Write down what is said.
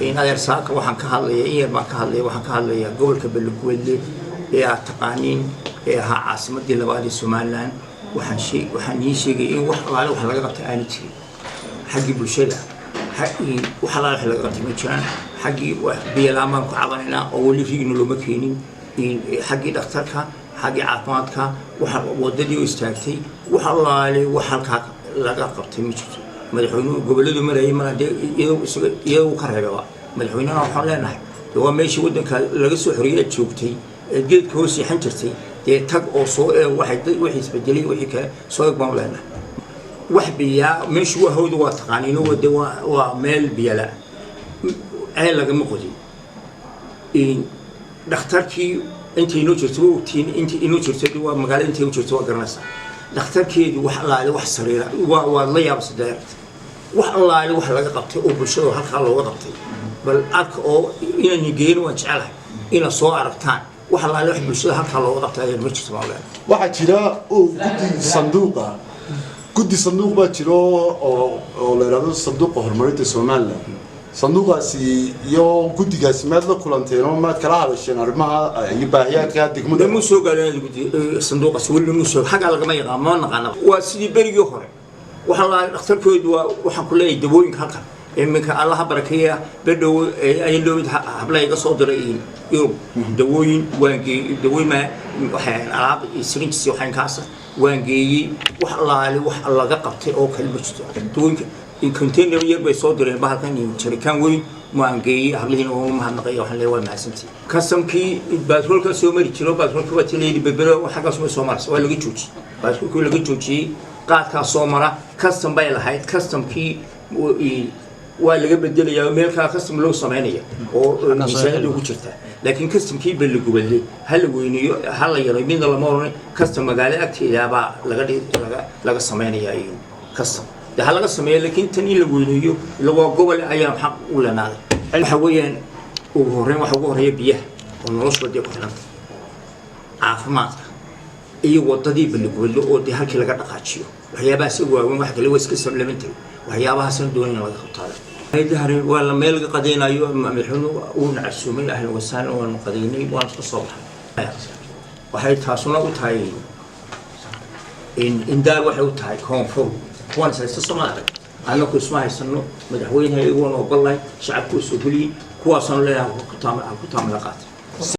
In adeer saaka waxaan ka hadlaya, in yar baan ka hadlaya. Waxaan ka hadlayaa gobolka Balligubadle ee aad taqaaniin, ee ahaa caasimadii labaad ee Somaliland. Waxaan ii sheegay in wax alaale wax laga qabtay aana jirin. Xaggii bulshada wax alaale wax laga qabtay ma jiraan. Xaggii biyo la'aan baan ku cabanaynaa oo weli riigna looma keenin. Xaggii dhakhtarka, xaggii caafimaadka, waxa wadadii u istaagtay, wax allaale wax halkaa laga qabtay ma jirto. Madaxweynuhu gobolladu marayay mar dee iyadoo ka reebaba. Madaxweynahana waxaan leenahay, dee waa meeshii waddanka laga soo xoriyay aad joogtay, eed geedka hoos seexan jirtay. Dee tag oo soo eeg waxay wixii isbedelay, wixii kale soo eeg baan leenahay. Wax biyaa meeshu waa hawda, waa taqaaniino, de waa meel biyala, ceel lagama qodin. Dhakhtarkii intay inoo jirto waa ogtiin, intay inoo jirto waa magaalada, intay u jirto waa garanaysaa. Dhakhtarkeedu wax allaale wax sariira waa la yaabasa direct. Wax allaale wax laga qabtay oo bulshada halkaa looga qabtay bal arka, oo inaan geeyno waan jecelahay inaad soo aragtaan. Wax allaale wax bulshada halkaa looga qabtay ayaa ma jirto baan leenahay. Waxaa jira oo guddi sanduuqa, guddi sanduuq baa jiro oo la yidhahdo Sanduuqa Horumarinta Somaliland. Sanduuqaasi iyo guddigaasi maad la kulanteen oo maad kala hadasheen arrimaha iyo baahiyaadka degmada? Lamuu soo gaarin guddi sanduuqaas weli, lamuu soo xaggaa lagama yaqaan, ma naqaana. Waa sidii berigii hore. Waxaa la dhakhtarkoodu waa waxaan ku leeyahay dawooyinka halkan iminka Allaha barakeeya. Bedhow ayaa loomid habla iga soo diray Yurub dawooyin, waan geeyey. Dawooyin ma waxay alaab syringes, waxaan kaasa waan geeyey. Wax allaale wax laga qabtay oo kale ma jirto. Dawooyinka container yar bay soo direen, bahalkan jarikaan weyn waan geeyey. Hablihiina waa mahadnaqaya, waxaan leeyahay waa mahadsantihi. Kastamkii baatroolka soo mari jiro, baatroolka waa tilaydi Berbero, xaggaas ma soo maraysa, waa laga joojiyey. Baatroolkii laga joojiyey, qaadkaa soo mara. Custom bay lahayd, customkii waa laga bedelayaa, meel kala custom loo samaynaya oo miisaaniyadda ugu jirta. Laakiin customkii Balligubadle ha la weyneeyo, ha la yaray, midna lama oran. Custom magaalo agteedaabaa laga samaynaya iyo custom de ha laga sameeyo, laakiin tan in la weyneeyo ila waa gobol ayaan xaq u lenaaday. Waxa weeyaan ugu horreyn, waxa ugu horreeya biyaha oo noloshuba dee ku xidhanta, caafimaadka iyo wadadii Balligubadle oo dee halkii laga dhaqaajiyo. Waxyaabahaas waaweyn, wax kale waa iska supplementary. Waxyaabahaasna doonay in laga qabtaada. Waa la meel laga qadaynayo, madaxweynuhu uuna casuumay, ahlan wasahlan, waanu qadaynay, waanu iska soo baxnay. Waxay taasuna u tahay indaar, waxay u tahay koonfur kuwan is haysta soo ma arag. Annaku isma haysano, madaxweynaha iyagoona ogolahay, shacabku is ogolyihin, kuwaasaanu leenahay ha ku taamila qaatay.